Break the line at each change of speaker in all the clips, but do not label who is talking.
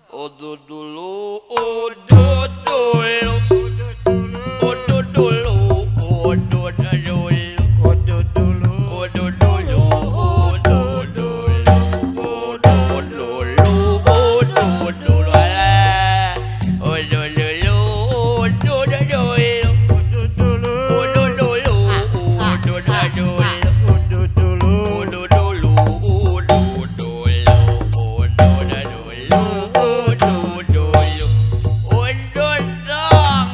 Udud dulu, udud dulu, udud dulu, udud dulu,
Udud dulu,
udud dulu, udud dulu, udud dulu, udud dulu, alah. Udud dulu, udud dulu,
udud dulu,
udud dulu, udud dulu.
Udud dulu,
Udud dulu, udud dulu, udud dulu, udud dulu, udud dong.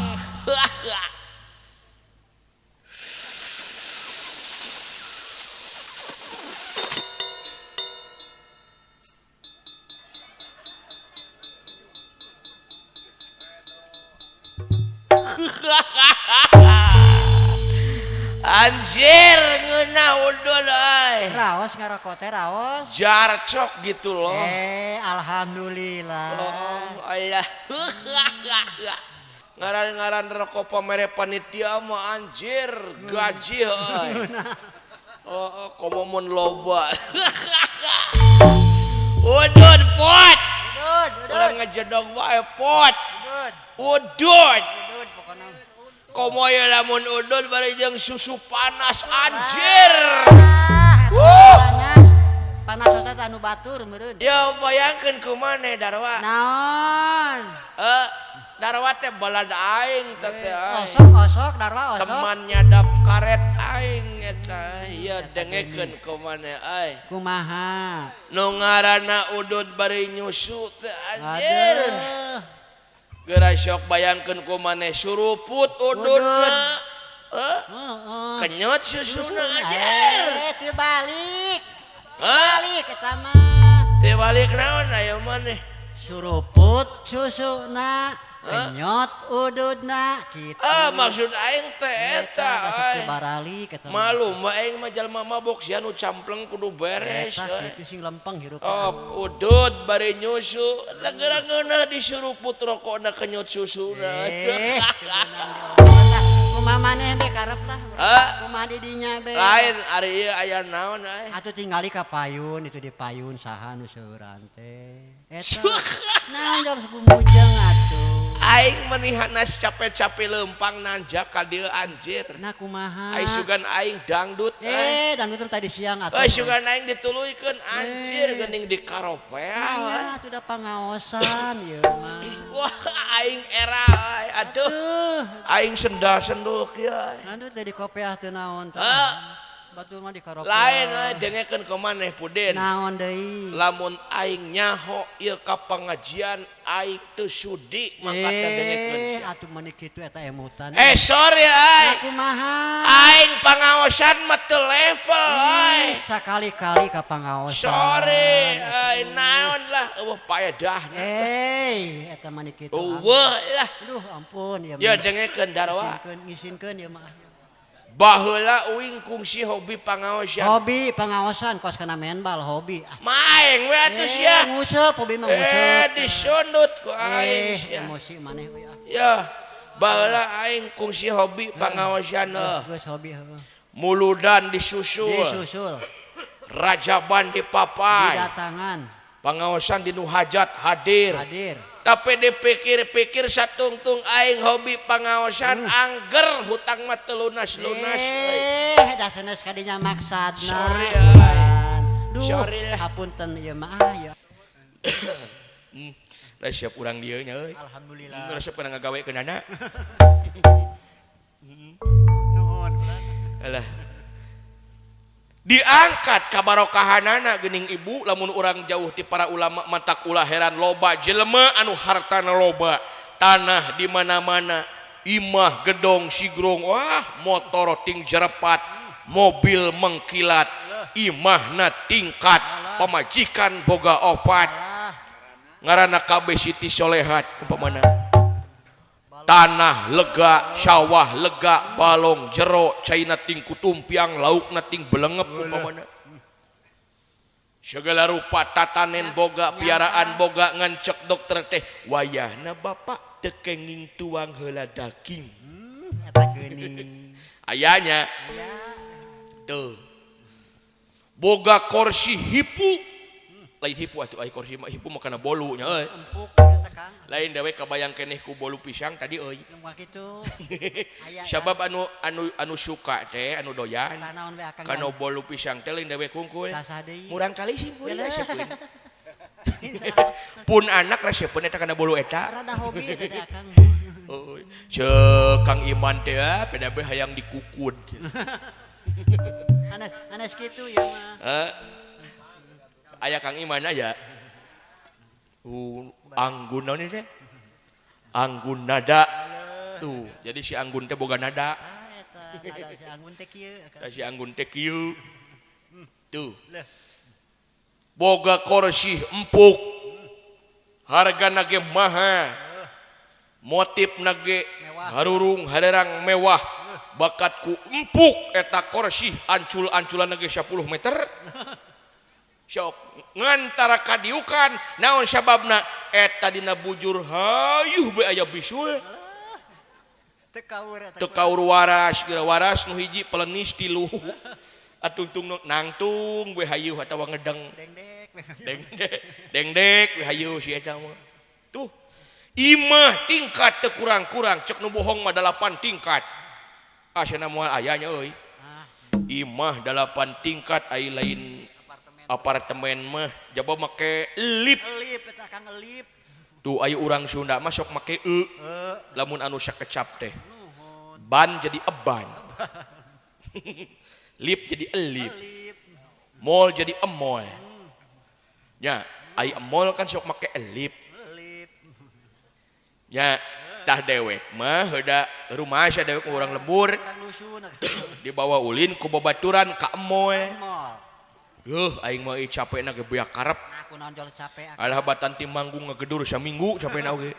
Anjir, ngeunah udud euy.
Raos ngarokok teh raos.
Jarcok gitu loh.
Eh, alhamdulillah.
Oh, alah. Ngaran-ngaran rokok pamere panitia mah anjir gaji euy. Oh, komo mun loba. Udud pot.
Udud, udud.
Ulah ngejedog wae pot.
Udud.
Udud.
Udud pokona.
Komo ye lamun udud bari jeung susu panas anjir.
Ah, eta
Wuh.
panas. Panas osat anu batur meureun.
Ya bayangkeun kumaneh Darwa.
Naon?
Eh, Darwa teh balad aing teh teh. Ai.
Osok osok Darwa osok.
Teman nyadap karet aing eta ieu dengekeun kumaneh euy.
Kumaha?
Nu ngaranna udud bari nyusu teh anjir.
Aduh.
Geura sok bayangkeun kumaneh suruput ududna. Eh,
Heeh.
kenyot susuna anjir.
Eh, teu balik.
Hah?
Balik eta mah.
Teu balik naon aya maneh?
Suruput susuna, kenyot ududna kitu.
Ah, maksud aing teh eta
Eta
euy.
baralik eta mah.
Malu mah aing mah jalma mabok sia nu campleng kudu beres
Eta
euy.
kitu sing lempeng hirup.
Oh, udud bari nyusu, teh geura ngeunah disuruput rokokna kenyot susuna.
Eh, teu beunang diomong lah. Kumaha maneh be karep lah.
Hah?
Kumaha di dinya be.
Lain ari ieu aya naon euy.
Atuh tingali ka payun itu di payun saha nu seueuran teh. Eta. Naon jol sepumujeng atuh.
Aing menihanas capek-capek lempang nanjak ka dieu anjir.
Nah kumaha?
Ai sugan aing dangdut euy.
Eh, dangdut teh tadi siang atuh.
Euy sugan aing dituluykeun anjir
Eh.
geuning di karopea.
Nya atuh da pangaosan ieu mah.
Wah, aing era euy. Aduh,
Aduh,
aing sendal-sendul kieu. Euy.
aduh teh di kopiah teu naon teh.
Ah.
Batur mah di karopeah.
Lain euy dengekeun ka maneh Pudin.
Naon deui?
Lamun aing nyaho ieu ka pangajian aing teu sudi mangkat dengekeun
Eh,
sia.
atuh meuni kitu eta emutan.
Eh sorry
Nah,
aing.
kumaha?
Aing pangaosan mah teu level euy.
Ih, Sakali-kali ka pangaosan.
Sorry, euy naon lah eueuh paedahna.
Eh, eta mah kitu.
Eueuh lah.
Aduh, ampun ieu
Ya
mah.
dengekeun Darwa.
Ngisinkeun, ngisinkeun ieu mah.
Baheula uing kungsi hobi pangaosan.
Hobi pangaosan kos kana main bal hobi. Ah.
Maeng we atuh sia.
Nguseup hobi mah
Eh
nguseup.
disundut ku aing
Eh,
sia.
emosi maneh we ah.
Ya, baheula aing kungsi hobi pangaosan heuh.
Geus hobi heuh.
Muludan disusul,
Disusul,
Rajaban dipapai,
didatangan,
pangaosan di nu hajat hadir.
hadir.
Tapi dipikir-pikir satungtung aing hobi pangaosan angger hutang mah teu lunas-lunas euy.
Eh, da sanes kadinya maksadna.
Sorry, euy.
Duh,
Sorry lah.
Hapunten ieu mah ah ya.
Resep urang dieu nya euy.
Alhamdulillah.
Resep kana ngagawekeunana.
Nuhun kula.
Alah. Diangkat kabarokahanana geuning ibu lamun urang jauh ti para ulama matak ulah heran loba jelema anu hartana loba, tanah di mana-mana, imah gedong sigrong, wah motor ting jerepat, mobil mengkilat, imahna tingkat, pamajikan boga opat, ngaranna kabeh Siti Solehat umpamana. Tanah lega, sawah lega, balong jero, caina ting kutumpiang, laukna ting belengep umpamana. Segala rupa tatanen boga, piaraan boga, ngan cek dokter teh wayahna bapak teu kenging tuang heula daging.
Eta geuning.
Ayanya
Aya.
tuh. Boga korsi hipu. Lain hipu atuh ai kursi mah hipu mah kana bolu nya euy.
Empuk eta Kang.
Lain dewek kabayang keneh ku bolu pisang tadi euy.
Nu kitu. Aya.
Sabab anu anu anu suka teh anu doyan.
Tah naon we Akang.
Kana bolu pisang teh lain dewek hungkul.
Tah saha deui?
Murang kali sim kuring resepeun. Pun anak resepeun eta kana bolu eta.
Rada hobi eta teh Akang.
Euy, ceuk Kang Iman teh peda be hayang dikukud.
Anes anes kitu ieu mah.
Heh. Aya Kang Iman aya. Anggun naon teh? Anggun nada. Tuh, jadi si Anggun teh boga nada.
Ah eta, nada si Anggun teh kieu.
Tah si Anggun teh kieu. Tuh. Boga kursi empuk. Hargana ge mahal. Motifna ge harurung haderang mewah. Bakat ku empuk eta kursi ancul-anculan ge 10 meter. Sok ngantara kadiukan naon sababna eta dina bujur hayuh be aya bisul.
Teu kaur eta.
Teu kaur waras, geura waras nu hiji pelenis tilu. Atungtung nangtung we hayuh atawa ngedeng.
Dengdek.
Dengdek, dengdek we hayuh si eta mah. Tuh. Imah tingkat teu kurang-kurang cek nu bohong mah 8 tingkat. Ah cenah moal aya nya euy. Imah 8 tingkat ai lain apartemen mah jaba make lip.
Elip eta Kang elip.
Tuh aya urang Sunda mah sok make e. Lamun anu sakecap teh. Ban jadi eban. Lip jadi elip. Mol jadi emol. Nya, ai emol kan sok make elip. Nya, tah dewek mah heuda rumah sia dewek urang lembur. Dibawa ulin ku babaturan ka emol. Duh, aing mah capekna ge beak karep.
Aku naon jol capek.
Alah batan ti manggung ngegedur saminggu capekna oge.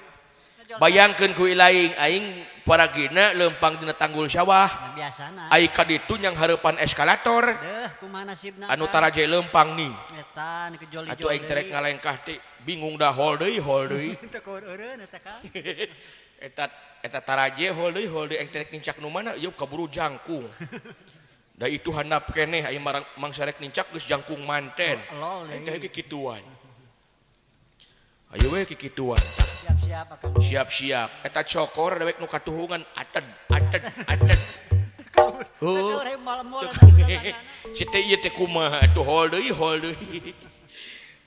Bayangkeun ku ilaing aing paragina leumpang dina tanggul sawah.
Biasana.
Ai ka ditu nyang hareupan eskalator.
Deuh, kumaha nasibna?
Anu taraje leumpang ning.
Eta nu kejoli-joli.
Atuh aing terek ngalengkah teh bingung dah hol deui hol deui.
Teu kaur eureun eta Kang.
Eta eta taraje hol deui aing terek nincak nu mana ieu kaburu jangkung. Da itu handap keneh aya mangsa rek nincak geus jangkung manten. Teh kikituan. Ayo we kikituan.
Siap-siap Akang.
Siap-siap. Eta cokor dewek nu katuhungan ated ated ated.
Heuh.
Si teh ieu teh kumaha atuh hol deui hol deui.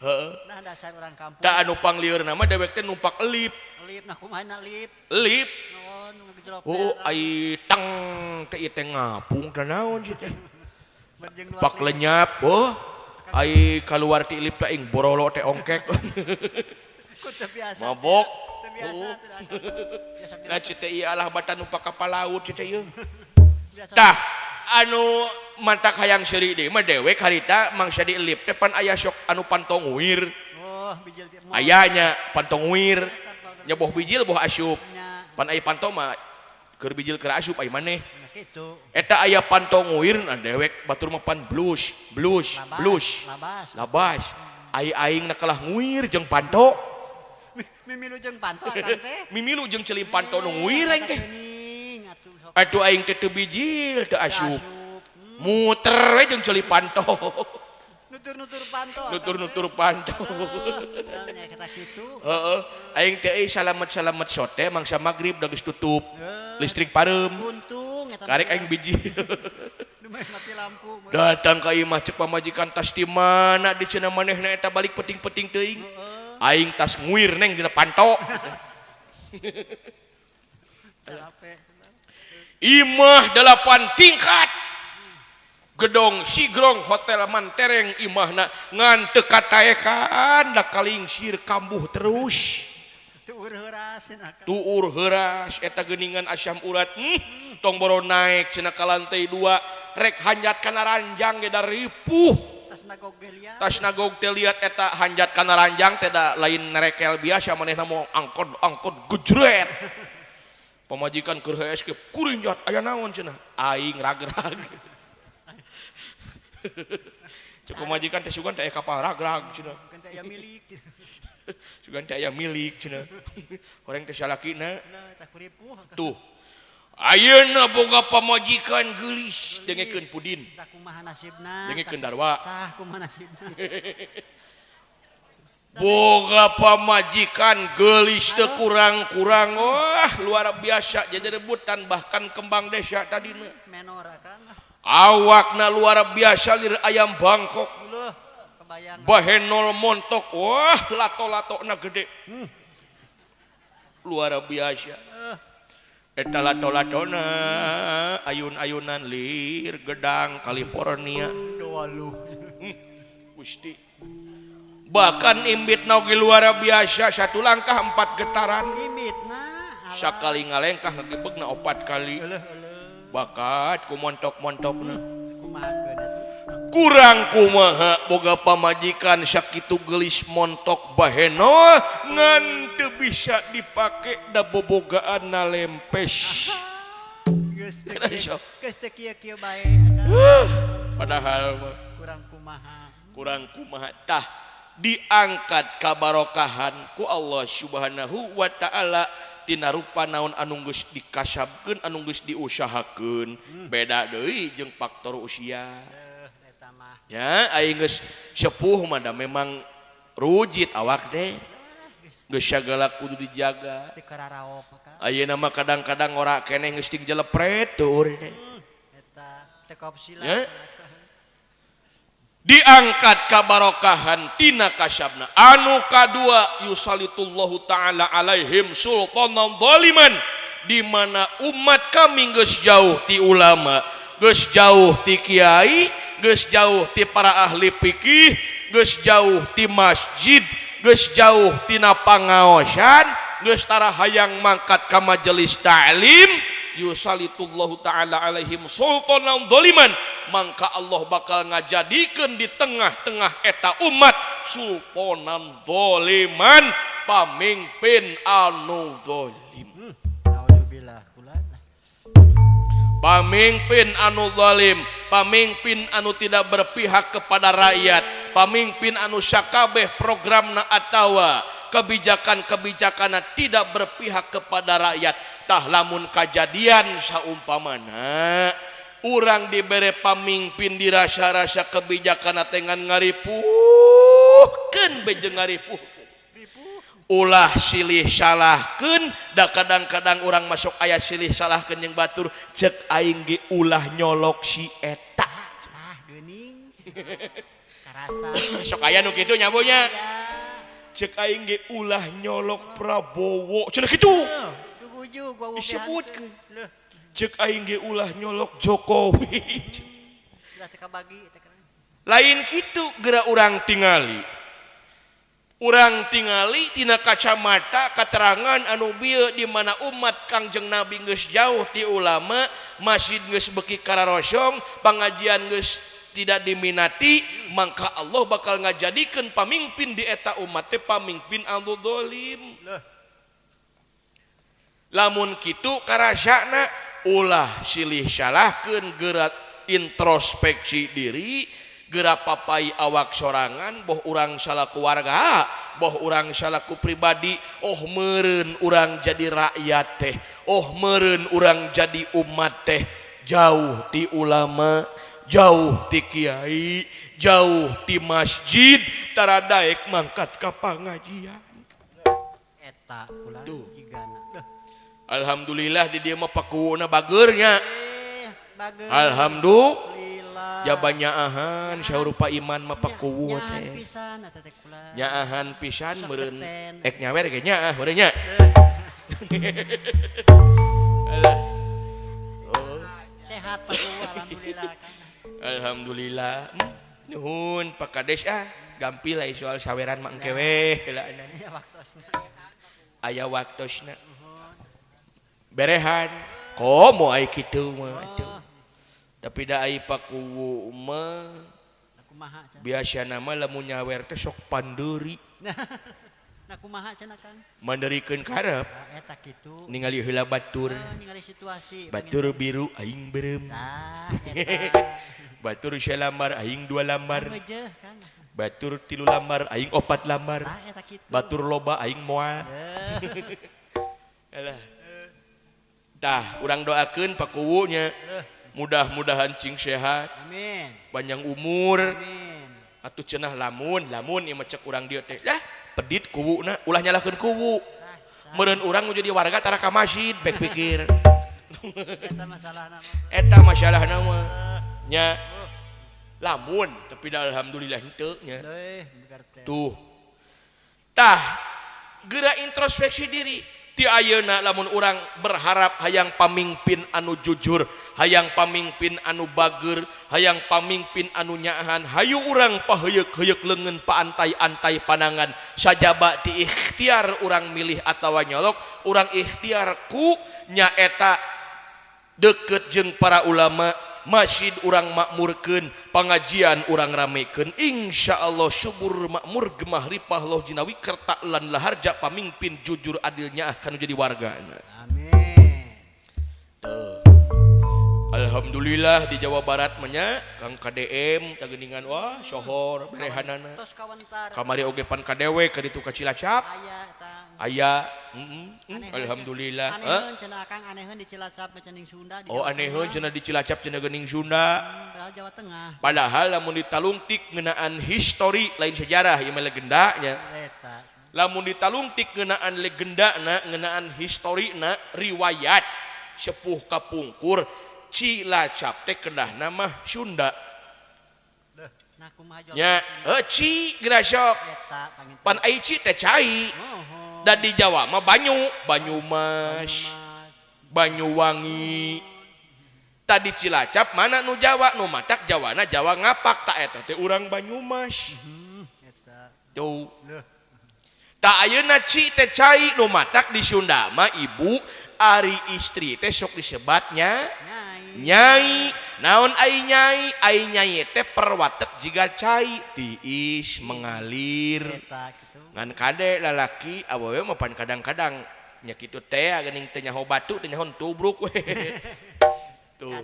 Heeh.
Nah dasar urang kampung.
Tah anu panglieurna mah dewek teh numpak elip.
Elip nah kumaha na elip?
Elip. Oh, ai tang teh ieu teh ngapung teh naon sih teh. Pak lenyap, oh. Ai kaluar ti elip teh aing borolo teh ongkek. Mabok. Nah si teh ieu alah batan numpak kapal laut si teh ieu. Tah anu mantak hayang seuri deui mah dewek harita mangsa di elip teh pan aya sok anu pantonguir.
Oh, bijil teh.
Aya nya pantonguir. Nya boh bijil boh asup. Pan aya panto mah keur bijil keur asup ai maneh. Eta aya pantonguir nah dewek batur mah pan blus, blus, blus.
Labas.
Labas. Ai aing na kalah nguir jeung panto.
Mimilu jeung panto akang teh.
Mimilu jeung ceuli panto nu nguir aing teh. Atuh aing teh teu bijil teu asup. Muter we jeung ceuli panto.
Nutur-nutur panto.
Nutur-nutur panto. Heeh, aing teh euy salamet-salamet sote mangsa magrib da geus tutup. Listrik pareum.
Untung eta.
Karek aing bijil.
Mati lampu.
Datang ka imah cek pamajikan tas di mana di cenah manehna eta balik peting-peting teuing. Aing tas nguir neng dina panto. Imah 8 tingkat. Gedong Sigrong Hotel Mantereng imahna ngan teu kataekan da kalingsir kambuh terus.
Tuur heuras
Tuur heuras eta geuningan asam urat. Tong boro naik cenah ka lantai 2 rek hanjat kana ranjang ge da ripuh. Tas nagog teh liat eta hanjat kana ranjang teh da lain nerekel biasa manehna mau angkot-angkot gejret. Pamajikan keur hees ge kurinjat aya naon cenah aing ragrag. Cek pamajikan teh sugan teh aya kapal ragrag cenah.
Sugan teh aya milik.
Sugan teh aya milik cenah. Horeng teh salakina. Tuh. Ayeuna boga pamajikan geulis dengekeun Pudin.
Tah kumaha nasibna?
Dengekeun Darwa.
Tah kumaha nasibna?
Boga pamajikan geulis teu kurang-kurang. Wah, luar biasa jadi rebutan bahkan kembang desa tadina.
Menora kan.
Awakna luar biasa lir ayam Bangkok.
Leuh, kebayang.
Bahenol montok. Wah, lato-latona gede. Luar biasa. Eta lato-latona ayun-ayunan lir gedang California.
Waluh.
Gusti. Bahkan imbitna oge luar biasa, satu langkah 4 getaran.
Imbitna.
Sakali ngalengkah ngegebegna 4 kali.
Eleuh eleuh.
Bakat ku montok-montokna.
Kumahakeun atuh?
Kurang kumaha boga pamajikan sakitu geulis montok bahenol ngan teu bisa dipake da bobogaan nalempes.
Geus teu
Kena sok.
Geus teu kieu-kieu bae akang.
Padahal mah
kurang kumaha.
Kurang kumaha tah diangkat kabarokahan ku Allah Subhanahu wa taala tina rupa naon anu geus dikasabkeun anu geus diusahakeun. Beda deui jeung faktor usia.
Eta mah.
Ya, aing geus sepuh mah da memang rujit awak teh. Geus sagala kudu dijaga.
Teu kararaop Kang.
Ayeuna mah kadang-kadang ora keneh geus ting jelepret tuh teh.
Eta teu kopsila.
Ya. Diangkat kabarokahan tina kasabna. Anu kadua yusalitullahu ta'ala alaihim sultanan zaliman, di mana umat kami geus jauh ti ulama, geus jauh ti kiai, geus jauh ti para ahli fikih, geus jauh ti masjid, geus jauh tina pangaosan, geus tara hayang mangkat ka majelis ta'lim. Yusalitullahu ta'ala alaihim sultanan zaliman, mangka Allah bakal ngajadikeun di tengah-tengah eta umat sultanan zaliman, pamimpin anu zalim.
Naudzubillah kula.
Pamimpin anu zalim, pamimpin anu tidak berpihak kepada rakyat, pamimpin anu sakabeh programna atawa kebijakan-kebijakanna tidak berpihak kepada rakyat. Tah lamun kajadian saumpamana urang dibere pamimpin dirasa-rasa kebijakan teh ngan ngaripuhkeun be jeung ngaripuhkeun. Ulah silih salahkeun, da kadang-kadang urang masuk aya silih salahkeun jeung batur, cek aing ge ulah nyolok si eta.
Ah geuning. Karasa.
Sok aya nu kitu nya Bu nya. Cek aing ge ulah nyolok Prabowo. Cenah kitu. Disebutkeun. Cek aing ge ulah nyolok Jokowi. Lain kitu geura urang tingali. Urang tingali tina kacamata keterangan anu bieu di mana umat Kangjeng Nabi geus jauh ti ulama, masjid geus beuki kararosong, pengajian geus tidak diminati, maka Allah bakal ngajadikeun pamimpin di eta umat teh pamimpin anu zalim. Lamun kitu karasana ulah silih salahkeun, geura introspeksi diri, geura papai awak sorangan, boh urang salaku warga, boh urang salaku pribadi, oh meureun urang jadi rakyat teh, oh meureun urang jadi umat teh, jauh ti ulama, jauh ti kiai, jauh ti masjid, tara daek mangkat ka pangajian.
Eta kula jigana.
Alhamdulillah di dieu mah pakuwuna bageurnya.
Bager.
Alhamdulillah. Jabanya ahan saurupa iman mah pakuwu teh. Nyaahan pisan meureun ek nyawer ge nyaah meureun nya. Alah.
Sehat pakuwu alhamdulillah.
Alhamdulillah. Nuhun Pak Kades ah, gampil ai soal saweran mah engke we heula. Aya waktosna. Berehan komo ai kitu mah atuh. Tapi da ai pakuwu mah biasana mah lamun nyawer teh sok pandeuri.
Nah kumaha cenah Kang?
Manderikeun karep.
Eta kitu.
Ningali heula batur.
Ningali situasi.
Batur biru aing beureum.
Tah eta.
Batur salambar aing 2 lambar.
Mejeuh Kang.
Batur 3 lambar aing 4 lambar.
Tah eta kitu.
Batur loba aing moal. Alah. Tah urang doakeun pakuwunya. Mudah-mudahan cing sehat.
Amin.
Panjang umur.
Amin.
Atuh cenah lamun lamun ieu mah cek urang dieu teh. Lah pedit kuwuna ulah nyalahkeun kuwu. Meureun urang nu jadi warga tara ka masjid pek pikir.
Eta masalahna mah.
Eta masalahna mah. Nya lamun tapi da alhamdulillah henteu nya. Tuh. Tah geura introspeksi diri. Ti ayeuna lamun urang berharap hayang pamingpin anu jujur, hayang pamingpin anu bager, hayang pamingpin anu nyaahan, hayu urang paheuyeuh-heuyeuk leungeun paantai-antai panangan sajaba ti ikhtiar urang milih atawa nyolok, urang ikhtiar ku nyaeta deket jeung para ulama, masjid urang makmurkeun, pangajian urang ramekeun, insyaallah subur makmur gemah ripah loh jinawi kerta lan laharja pamingpin jujur adilnya akan jadi wargana.
Amin.
Tuh. Alhamdulillah di Jawa Barat mah Kang KDM tageuningan wah sohor berehanana. Kamari oge pan kadewe ka ditu ka Cilacap. Aya alhamdulillah.
Aneheun cenah Akang aneheun di Cilacap mah cenah Sunda di.
Oh aneheun cenah di Cilacap cenah geuning Sunda.
Padahal Jawa Tengah.
Padahal lamun ditalungtik ngeunaan histori lain sejarah ieu mah legenda nya.
Eta.
Lamun ditalungtik ngeunaan legendana ngeunaan historina riwayat sepuh kapungkur Cilacap teh kedahna mah Sunda.
Nah kumaha
nya heuh ci geura sok. Pan ai ci teh cai. Dan di Jawa mah banyu, Banyumas, Banyuwangi. Tadi Cilacap mana nu Jawa, nu matak Jawana Jawa ngapak tak eta teh urang Banyumas. Tuh. Tak ayeuna ci teh cai nu matak di Sunda mah ibu ari istri teh sok disebatnya nyai. Naon ai nyai? Ai nyai teh perwatek jiga cai tiis mengalir. Ngan kade lalaki awewe mah pan kadang-kadang nya kitu teh geuning teh nyaho batu teh nyaho tubruk we. Tuh.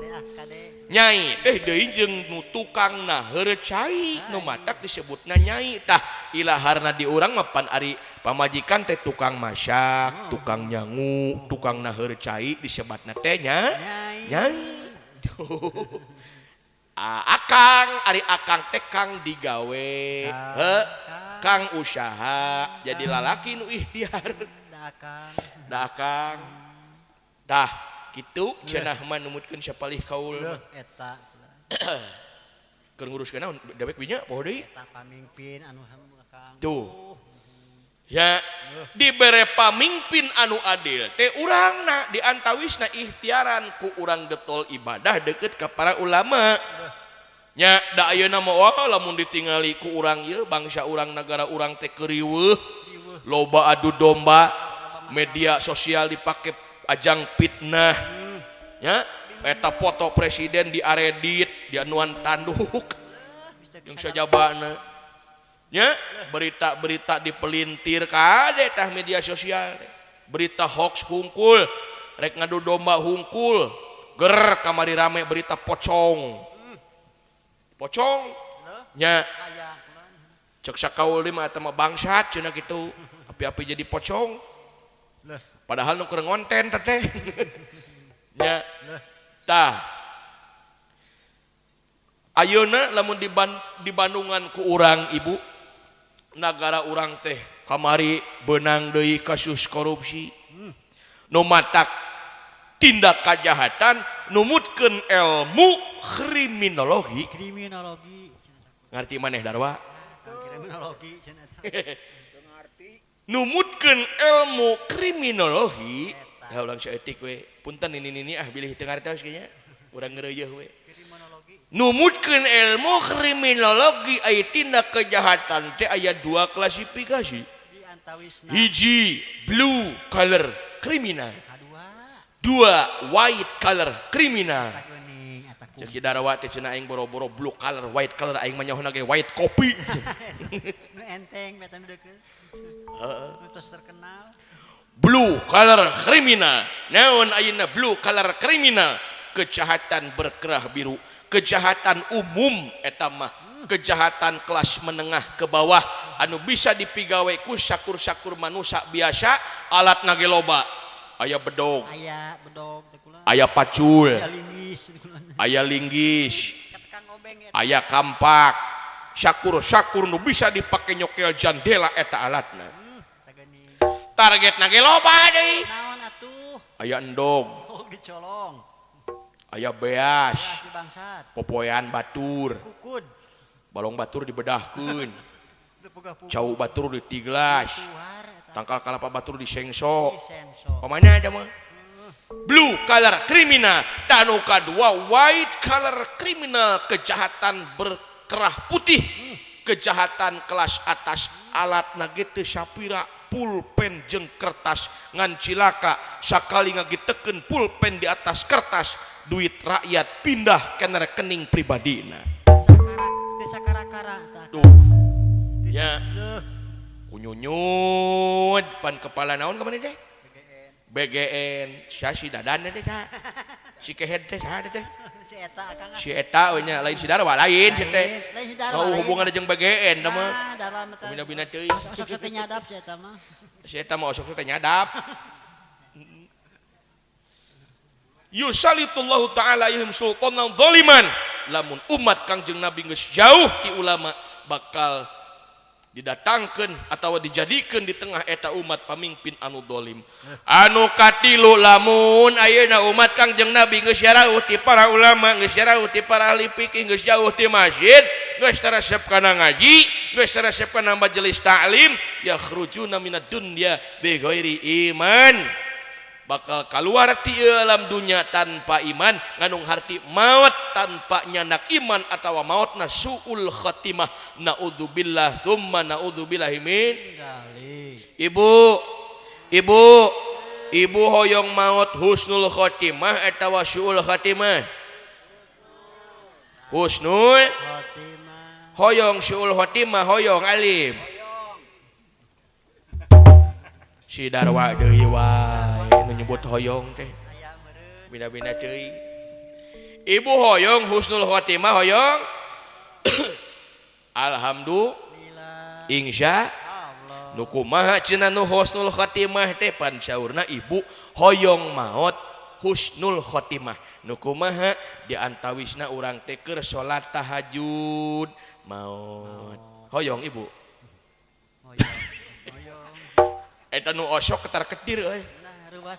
Nyai teh deui jeung nu tukang naheur cai nu matak disebutna nyai. Tah ilaharna di urang mah pan ari pamajikan teh tukang masak, tukang nyangu, tukang naheur cai disebatna teh nya nyai. Akang ari akang teh kang digawe, heuh kang usaha jadi lalaki nu ikhtiar. Da akang. Tah kitu cenah mah numutkeun sapalih kaul.
Eta.
Keur nguruskeun naon dewek binya poho deui.
Eta pamingpin anu akang.
Tuh. Ya dibere pamingpin anu adil teh urangna diantawisna ikhtiaran ku urang getol ibadah deket ka para ulama. Nya da ayeuna mah wah lamun ditingali ku urang ieu bangsa urang nagara urang teh keuriweuh loba adu domba, media sosial dipake ajang fitnah. Nya eta foto presiden diaredit dianuan tanduk jeung sajabana. Nya berita-berita dipelintir kade tah media sosial teh. Berita hoax hungkul, rek ngadu domba hungkul, ger kamari rame berita pocong. Pocong nya cek sakaul mah eta mah bangsat cenah kitu, api-api jadi pocong. Padahal nu keur ngonten teh. Nya tah ayeuna lamun di Bandungan ku urang ibu nagara urang teh kamari beunang deui kasus korupsi. Nu matak tindak kajahatan numutkeun ilmu kriminologi.
Kriminologi
ngarti maneh Darwa?
Kriminologi cenah.
Numutkeun ilmu kriminologi. Ya ulang saeutik we. Punten nini-nini ah bilih teu ngartos kayaknya. Urang ngeureuyeh we. Numutkeun ilmu kriminologi aya tindak kejahatan teh aya dua klasifikasi. Hiji blue collar kriminal. Dua white collar kriminal. Cek Darwa teh cenah aing boro-boro blue collar white collar aing mah nyaho ge white kopi.
Nu enteng eta nu deukeut.
Heeh.
Nu tos terkenal.
Blue collar kriminal. Naon ayeuna blue collar kriminal? Kejahatan berkerah biru, kejahatan umum eta mah, kejahatan kelas menengah ke bawah anu bisa dipigawe ku sakur-sakur manusia biasa, alatna ge loba. Aya bedog,
aya bedog teh kula,
aya pacul,
aya linggis,
aya linggis, aya kampak, Syakur-syakur nu bisa dipake nyokel jandela eta alatna. Targetna ge loba deui.
Naon atuh?
Aya endog.
Oh, dicolong.
Aya beas.
Beas
popoean batur.
Kukud.
Balong batur dibedahkeun. Cau batur ditiglas. Tangkal kalapa batur disengso. Pamana ada mah? Blue collar kriminal, tanu kadua white collar kriminal, kejahatan berkerah putih, kejahatan kelas atas, alat ge teu sapira pulpen jeung kertas ngan cilaka sakali ngagitekeun pulpen di atas kertas, duit rakyat pindah kana rekening pribadina.
Sakara-kara
tuh. Ya. Kunyunyud pan kepala naon ka mana teh? BGN, si Dadan teh saha? Si Kehed teh saha teh?
Si eta akang.
Si eta we nya, lain si Darwa lain si teh.
Lain si Darwa.
Oh, hubungan jeung BGN tah mah.
Ah, Darwa mah teh.
Bina-bina teuing.
Osok teh nyadap si eta mah.
Si eta mah osok teh nyadap. Yusalitullahu ta'ala ilhim sultanan zaliman. Lamun umat Kangjeng Nabi geus jauh ti ulama bakal didatangkan atau dijadikan di tengah eta umat pamimpin anu dolim. Anu katilu lamun ayeuna umat Kangjeng Nabi geus jarauh ti para ulama, geus jarauh ti para ahli fikih, geus jauh ti masjid, geus taresep kana ngaji, geus taresep kana majelis taklim, yakhrujuna minad dunya bi ghairi iman. Bakal keluar ti alam dunya tanpa iman, ngandung harti maut tanpa nyanak iman atawa mautna suul khatimah. Naudzubillah tsumma naudzubillahi min dzalik. Ibu, ibu, ibu hoyong maut husnul khatimah atawa suul khatimah? Husnul
khatimah.
Hoyong suul khatimah, hoyong alim. Si Darwa deui wae nu nyebut hoyong teh. Bina-bina teuing. Ibu hoyong husnul khotimah hoyong. Alhamdulillah. Insya Allah. Nu kumaha cenah nu husnul khotimah teh pan saurna ibu hoyong maot husnul khotimah. Nu kumaha di antawisna urang teh keur salat tahajud maot. Hoyong ibu.
Hoyong.
Eta nu osok ketar-ketir euy.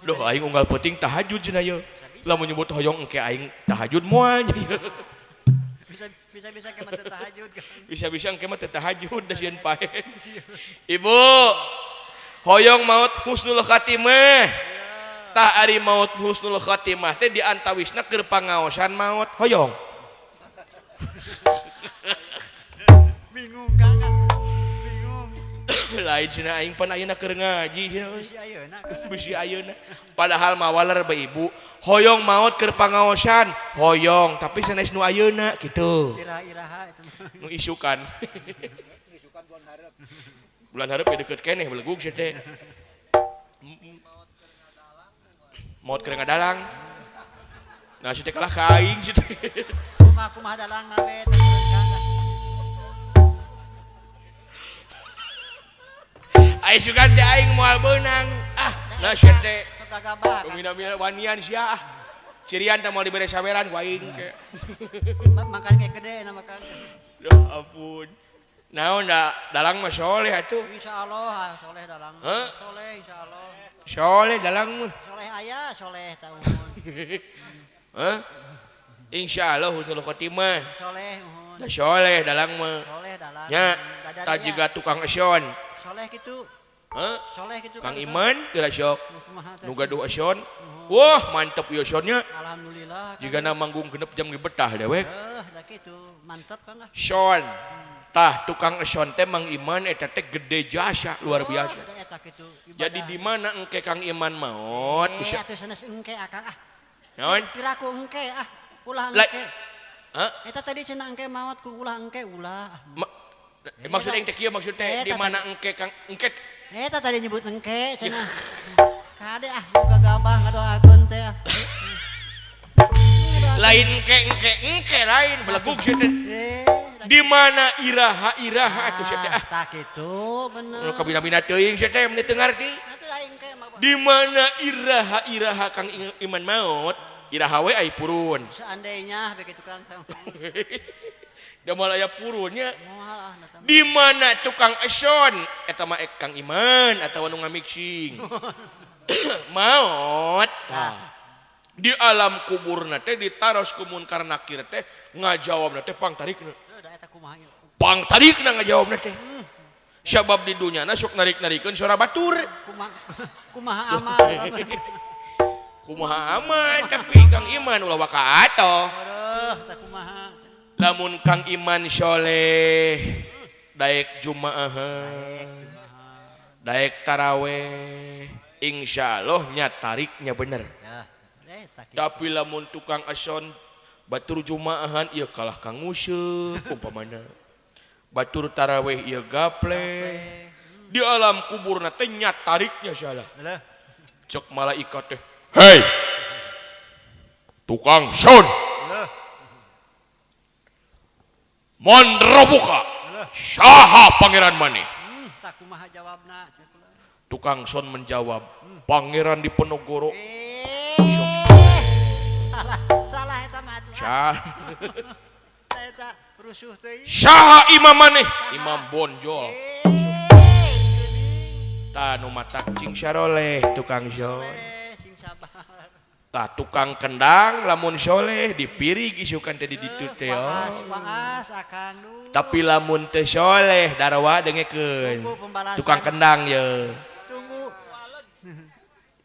Duh aing unggal peuting tahajud cenah ieu. Lamun nyebut hoyong engke aing tahajud moal nya.
Bisa-bisa engke mah teu tahajud.
Bisa-bisa engke mah teu tahajud da sieun pae. Ibu, hoyong maot husnul khatimah. Tah ari maot husnul khatimah teh di antawisna keur pangaosan maot hoyong.
Bingung Kang.
Lain cenah aing pan ayeuna keur ngaji cenah
bisi ayeuna
bisi ayeuna padahal mawaler bae ibu hoyong maot keur pangaosan hoyong tapi sanes nu ayeuna kitu
iraha-iraha eta
nu isukan
isukan bulan hareup
bulan hareup ge deukeut keneh belegug sia teh maot keur ngadalang nah sia teh kalah ka aing sia teh
kumaha kumaha dalang na we
Aing sugan teh aing moal beunang. Ah, nah sia teh. Mina-mina wanian sia ah. Cirian teh moal dibere saweran ku aing ke.
Makan ge gede na makan.
Duh ampun. Naon da dalang mah soleh atuh.
Insyaallah soleh dalang. Soleh insyaallah.
Soleh dalang mah.
Soleh aya, soleh ta umur.
Hah? Insyaallah husnul khotimah.
Soleh muhun.
Da soleh dalang mah.
Soleh dalang.
Nya, ta jiga tukang esion.
Soleh gitu.
Hah?
Soleh gitu.
Kang Iman geura sok. Nu gaduh esion. Wah, mantep ieu esionnya.
Alhamdulillah.
Jigana manggung genep jam ge betah dewek.
Heuh, da kitu. Mantep Kang ah.
Son. Tah tukang eson teh Mang Iman eta teh gede jasa luar biasa.
Eta kitu.
Jadi di mana engke Kang Iman maot
bisa. Atuh sanes engke akang ah.
Naon?
Piraku engke ah. Ulah engke.
Hah?
Eta tadi cenah engke maot ku ulah engke ulah.
Maksud aing teh kieu maksud teh di mana engke Kang engke
eta tadi nyebut engke cenah. Kade ah buka gabah ngadoakeun teh ah.
Lain engke engke engke lain belegug sia teh. Di mana iraha-iraha atuh sia teh ah.
Tah kitu bener.
Nu kabina-bina teuing sia teh mun teu ngarti. Di mana iraha-iraha Kang Iman maot, iraha we ai purun.
Seandainya begitu Kang.
Da moal aya purunnya. Di mana tukang eson eta mah Kang Iman atawa nu ngamixing. Maot. Tah. Di alam kuburna teh ditaros ku Munkar Nakir teh ngajawabna teh pangtarikna. Pang tarikna ngajawabna teh. Sabab di dunyana sok narik-narikeun suara batur.
Kumaha amat.
Kumaha amat tapi Kang Iman ulah waka atoh.
Kumaha.
Lamun Kang Iman soleh daek jumaahan, daek taraweh, insyaallah nya tariknya bener. Tapi lamun tukang eson batur jumaahan ieu kalah kang nguseup umpamana. Batur taraweh ieu gaple. Di alam kuburna teh nya tariknya salah. Cek malaikat teh, "Hei! Tukang son. Mon robuka. Saha pangeran maneh?"
Kumaha jawabna?
Tukang son menjawab, "Pangeran Diponegoro."
Salah, salah eta mah atuh. Eta rusuh teuing.
Saha imam maneh? Imam Bonjol. Tah nu matak cing saroleh tukang son.
Sing sabar.
Tah tukang kendang lamun soleh dipirig isukan teh di ditu teh.
Waas akang duh.
Tapi lamun teu soleh darwa dengekeun. Tukang kendang ye.
Tunggu.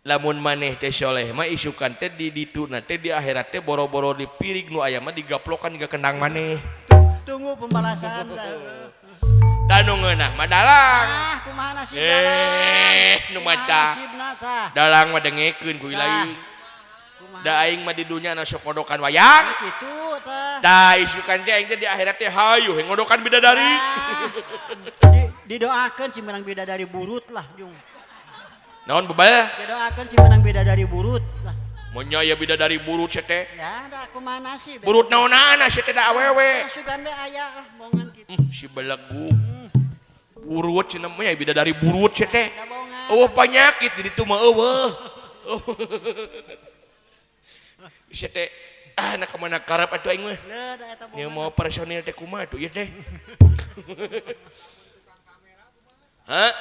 Lamun maneh teh soleh mah isukan teh di dituna teh di akhirat teh boro-boro dipirig nu aya mah digaplokan ka kendang maneh.
Tunggu pembalasan.
Tah nu ngeunah mah dalang.
Ah, kumaha nasib dalang?
Nu mata. Dalang mah dengekeun ku lain. Da aing mah di dunya na sok ngodokan wayang.
Kitu tah.
Tah isukan teh aing teh di akhirat teh hayu ngodokan bidadari.
Didoakeun si menang bidadari burut lah jung.
Naon bebal?
Didoakeun si menang bidadari burut lah.
Mun nya aya bidadari burut sia teh.
Ya da kumaha nasib.
Burut naonana sia teh da awewe.
Sugan we aya lah bongan kitu.
Si belegu. Burut cenah mah bidadari burut sia teh. Eueuh panyakit di ditu mah eueuh. Sia teh ah na kamana karep atuh aing mah. Nya mau personil teh kumaha atuh ieu teh. Hah?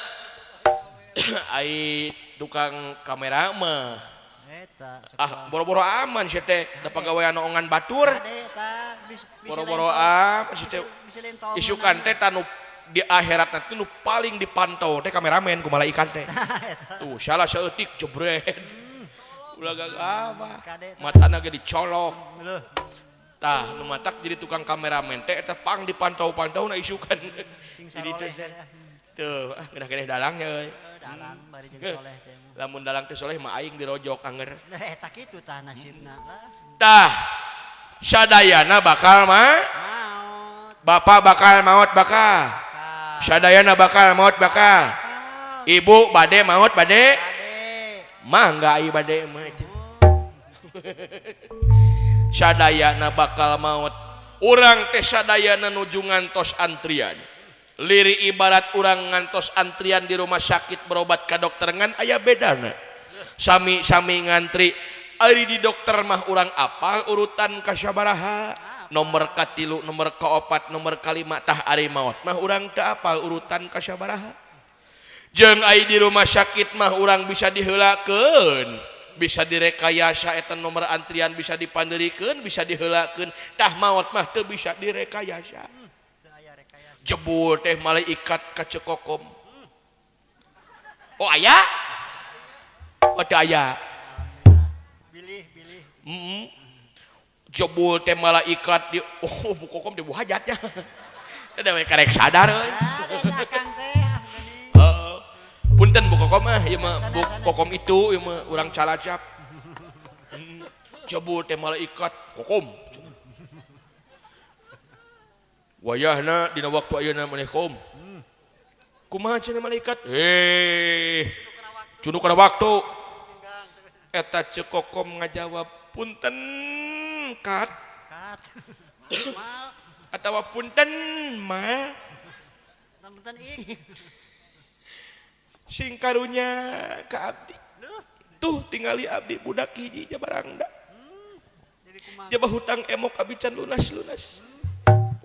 Ai tukang kamera mah.
Eta
ah boro-boro aman sia teh da pagawean ongan batur. Boro-boro aman sia teh. Isukan teh tanu di akhirat nanti nu paling dipantau teh kameramen ku malaikat teh. Tuh salah saeutik jebret. Ulah gagah matana ge dicolok. Tah nu matak jadi tukang kameramen teh eta pang dipantau-pantau na isukan. Jadi teh tuh ah geunah keneh dalangnya euy.
Dalang bari jeung soleh teh.
Lamun dalang teh soleh mah aing dirojok anger.
Nah eta kitu tah nasibna lah.
Tah sadayana bakal mah
maot.
Bapak bakal maot bakal. Sadayana bakal maot bakal. Ibu bade maot bade. Mangga ai bade mah itu. Sadayana bakal maot. Urang teh sadayana nuju ngantos antrian. Liri ibarat urang ngantos antrian di rumah sakit berobat ka dokter ngan aya bedana. Sami-sami ngantri. Ari di dokter mah urang apal urutan ka sabaraha. Nomor katilu, nomor kaopat, nomor kalima tah ari maot mah urang teu apal urutan ka sabaraha. Jeung ai di rumah sakit mah urang bisa diheulakeun, bisa direkayasa eta nomor antrian bisa dipanderikeun, bisa diheulakeun. Tah maot mah teu bisa direkayasa. Jebul teh malaikat ka Cekokom. Oh aya? Oh teu aya.
Bilih, bilih.
Jebul teh malaikat di oh Bu Kokom teh bu hajatnya. Da we karek sadar euy.
Akang teh.
Punten Bu Kokom ah ieu mah Bu Kokom itu ieu mah urang calacap. Jebul teh malaikat Kokom. Wayahna dina waktu ayeuna maneh kom. Kumaha cenah malaikat? Heh. Cunduk kana waktu. Eta Ceu Kokom ngajawab, punten kat.
Kat.
Atawa punten ma.
Punten ik.
Sing karunya ka abdi. Tuh tingali abdi budak hiji jabarangda. Jaba hutang emok abdi can lunas-lunas.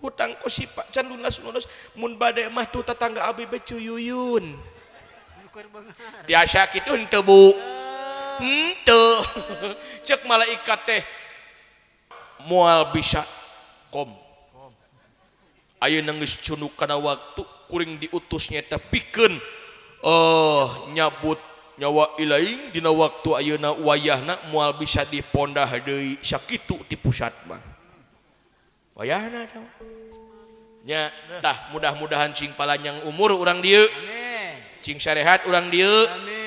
Hutang kosipa can lunas-lunas mun bade mah tuh tetangga abi be cuyuyun. Tiasa kitu henteu Bu. Henteu. Cek malaikat teh moal bisa kom. Ayeuna geus cunduk kana waktu kuring diutus nyaeta pikeun nyabut nyawa ilaing dina waktu ayeuna wayahna moal bisa dipondah deui sakitu ti pusat mah. Wayahna tah. Nya tah mudah-mudahan cing palanjang umur urang dieu. Cing sarehat urang dieu.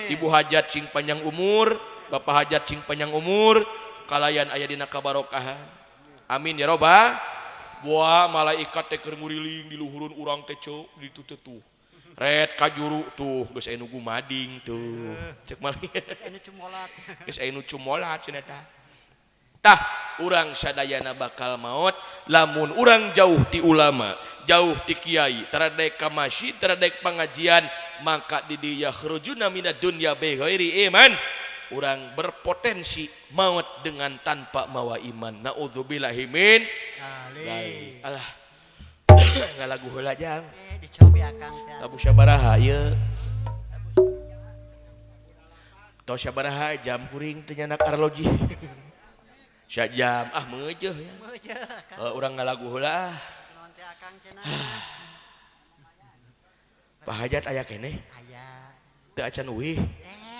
Ibu hajat cing panjang umur, bapak hajat cing panjang umur, kalayan aya dina kabarokahan. Amin ya robbal. Wah malaikat teh keur nguriling di luhurun urang teh ceu ditu teh tuh. Ret kajuru tuh geus aya nu gumading tuh. Cek malaikat.
Geus aya nu cumolat.
Geus aya nu cumolat cenah tah. Tah urang sadayana bakal maot lamun urang jauh ti ulama, jauh ti kiai, taradek ka masjid, taradek pengajian, maka di dieu yakhrujuna minad dunya bi ghairi iman. Urang berpotensi maut dengan tanpa mawa iman. Naudzubillahi min dzalik. Alah. Ngalagu heula jang.
Dicobi akang teh.
Tabu sabaraha ieu? Tos sabaraha jam kuring teu nyanak arloji. Sajam ah meujeuh ya.
Meujeuh.
Urang ngalagu heula.
Naon teh akang cenah?
Pak Hajat aya keneh?
Aya.
Teu acan uih.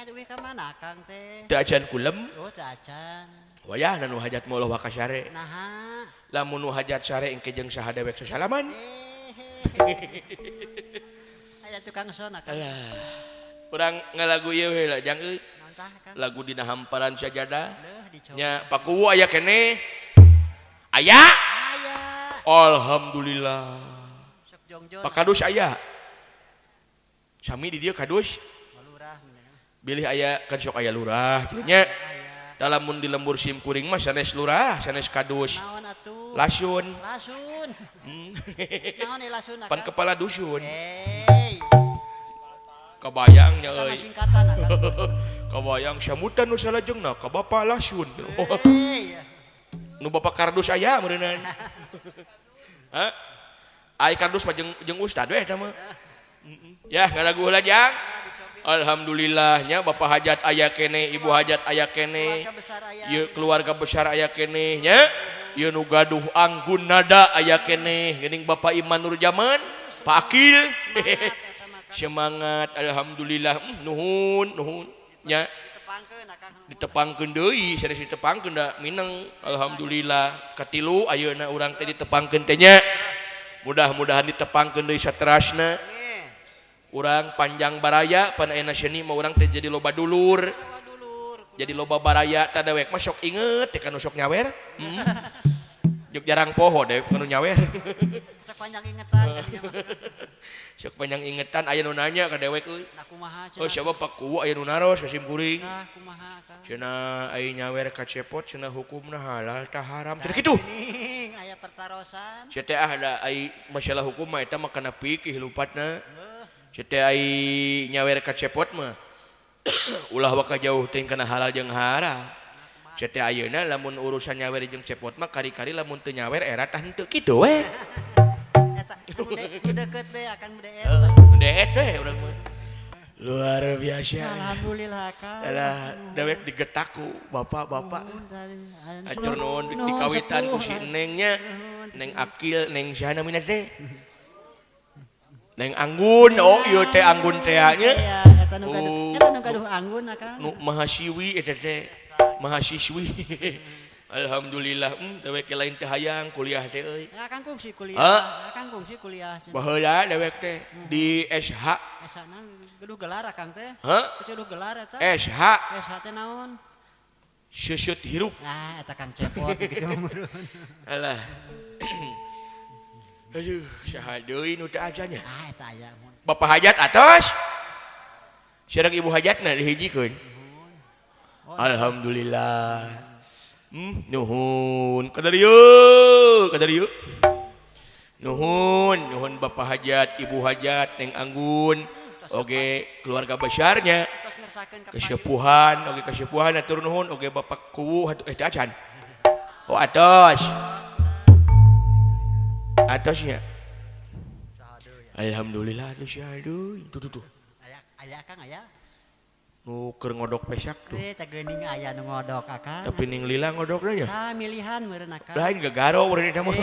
Duit ka mana akang teh?
Teu acan kulem.
Oh, teu acan.
Wayahna nu hajat moal wakasare.
Naha.
Lamun nu hajat sare engke jeung saha dewek sasalaman.
Aya tukang son akang.
Alah. Urang ngalagu ieu heula jang euy.
Naon tah akang?
Lagu dina hamparan sajadah.
Leuh
Nya Pakuwu aya keneh? Aya?
Aya.
Alhamdulillah.
Sok jongjon.
Pak Kadus aya. Sami di dieu Kadus. Bilih aya kan sok aya lurah kitu nya. Lamun di lembur sim kuring mah sanes lurah, sanes kadus.
Naon atuh?
Lasun.
Lasun. Naon ieu lasun akang?
Pan kepala dusun.
Hey.
Kabayang nya euy.
Singkatan akang.
Kabayang samutan nu salajengna ka Bapak Lasun.
Hey.
Nu Bapak Kardus aya meureunnan. Hah? Ai kardus mah jeung ustad we eta mah. Ya ngalagu heula jang. Alhamdulillahnya Bapak hajat aya keneh, Ibu hajat aya keneh, ieu keluarga besar aya keneh nya, ieu nu gaduh anggun nada aya keneh, geuning Bapak Iman Nurjaman, Pak Akil. Semangat alhamdulillah, nuhun nuhun nya. Ditepangkeun deui, sanes ditepangkeun da mineng. Alhamdulillah katilu ayeuna urang teh ditepangkeun teh nya. Mudah-mudahan ditepangkeun deui saterasna. Urang panjang baraya pan ayeuna seni mah urang teh jadi loba dulur. Jadi loba baraya tah dewek mah sok inget teh kanu sok nyawer. Juk jarang poho dewek kanu nyawer.
Sok panjang ingetan.
Sok panjang ingetan aya nu nanya ka dewek euy.
Nah kumaha cenah?
Oh siapa Pak Kuwu aya nu naros ka sim kuring.
Nah kumaha Kang?
Cenah ai nyawer ka cepot cenah hukumna halal tah haram. Cenah kitu.
Geuning aya pertarosan.
Cenah teh ah da ai masalah hukum mah eta mah kana fikih lupatna. Cete ai nyawer ka cepot mah ulah waka jauh teuing kana halal jeung haram. Cete ayeuna lamun urusan nyawer jeung cepot mah kari-kari lamun teu nyawer era tah henteu kitu we.
Eta nu deukeut we akan nu deet.
Nu deet we urang mah. Luar biasa.
Alhamdulillah Kang.
Alah dewek digetaku bapak-bapak. Atur nuhun dikawitan ku si Neng nya. Neng Akil, Neng saha namina teh? Neng Anggun, oh ieu teh Anggun teh nya.
Eta nu gaduh, eta nu gaduh Anggun akang.
Nu mahasiwi eta teh, mahasiswi. Alhamdulillah, dewek lain teh hayang kuliah teh euy.
Akang kungsi kuliah, akang kungsi kuliah.
Baheula dewek teh di SH.
SH na gaduh gelar akang teh.
Hah?
Gaduh gelar eta.
SH.
SH teh naon?
Seuseup hirup.
Nah, eta Kang Cepot kitu mah.
Alah. Aduh, saha deui nu teu acan nya?
Ah, eta aya mun.
Bapak hajat atos. Sareng ibu hajatna dihijikeun. Alhamdulillah. Nuhun kadarieu, kadarieu. Nuhun, nuhun Bapak hajat, Ibu hajat, Neng Anggun, oge keluarga besarnya. Kesepuhan, oge kesepuhan atur nuhun, oge Bapak Kuwu teu acan. Oh, atos. Atosnya. Alhamdulillah atuh syahdu. Tuh tuh tuh.
Aya aya Kang aya.
Nu keur ngodok pesak tuh.
Eh teh geuning aya nu ngodok akang.
Tapi ning lila ngodokna nya.
Tah milihan meureun akang.
Lain gagaro meureun eta mah.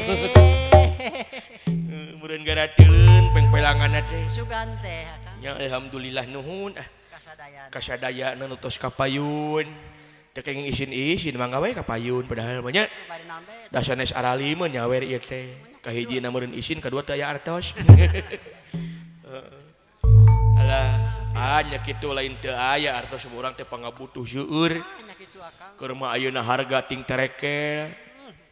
Meureun garateuleun pengpelanganna teh.
Sugan teh akang.
Nya alhamdulillah nuhun ah.
Kasadayana.
Kasadayana nu tos kapayun. Teu kenging isin-isin mangga we kapayun padahal mah nya.
Bari naon deui?
Da sanes aralimeun nya we ieu teh. Kahijina meureun isin, kadua teu aya artos. Alah, ah nya kitu lain teu aya artos urang teh pangabutuh seueur.
Nya kitu akang.
Keur mah ayeuna harga ting terekel.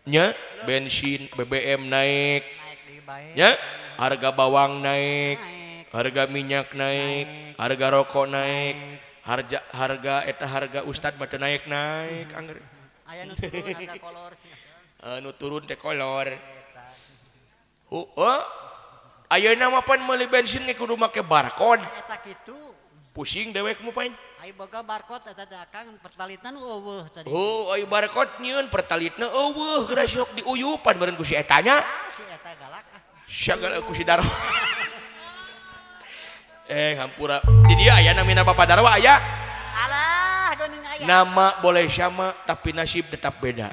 Nya, bensin, BBM naik.
Naik deui bae.
Nya, harga bawang naik,
Naik.
harga minyak naik, harga rokok naik, harga eta harga ustad mah teu naik-naik angger.
Aya nu turun harga kolor cenah.
Anu turun teh kolor. Heeh. Ayeuna mah pan meuli bensin ge kudu make barcode.
Eta kitu.
Pusing dewek mah pan.
Ai boga barcode eta teh akang pertalitna nu eueuh tadi.
Oh, ai barcode nyieun pertalitna eueuh geura sok diuyupan beureun ku si eta nya.
Ah, si eta galak ah.
Sagala ku si Darwa. Hampura. Di dieu aya namina Bapak Darwa aya.
Alah, geuning aya.
Nama boleh sama tapi nasib tetap beda.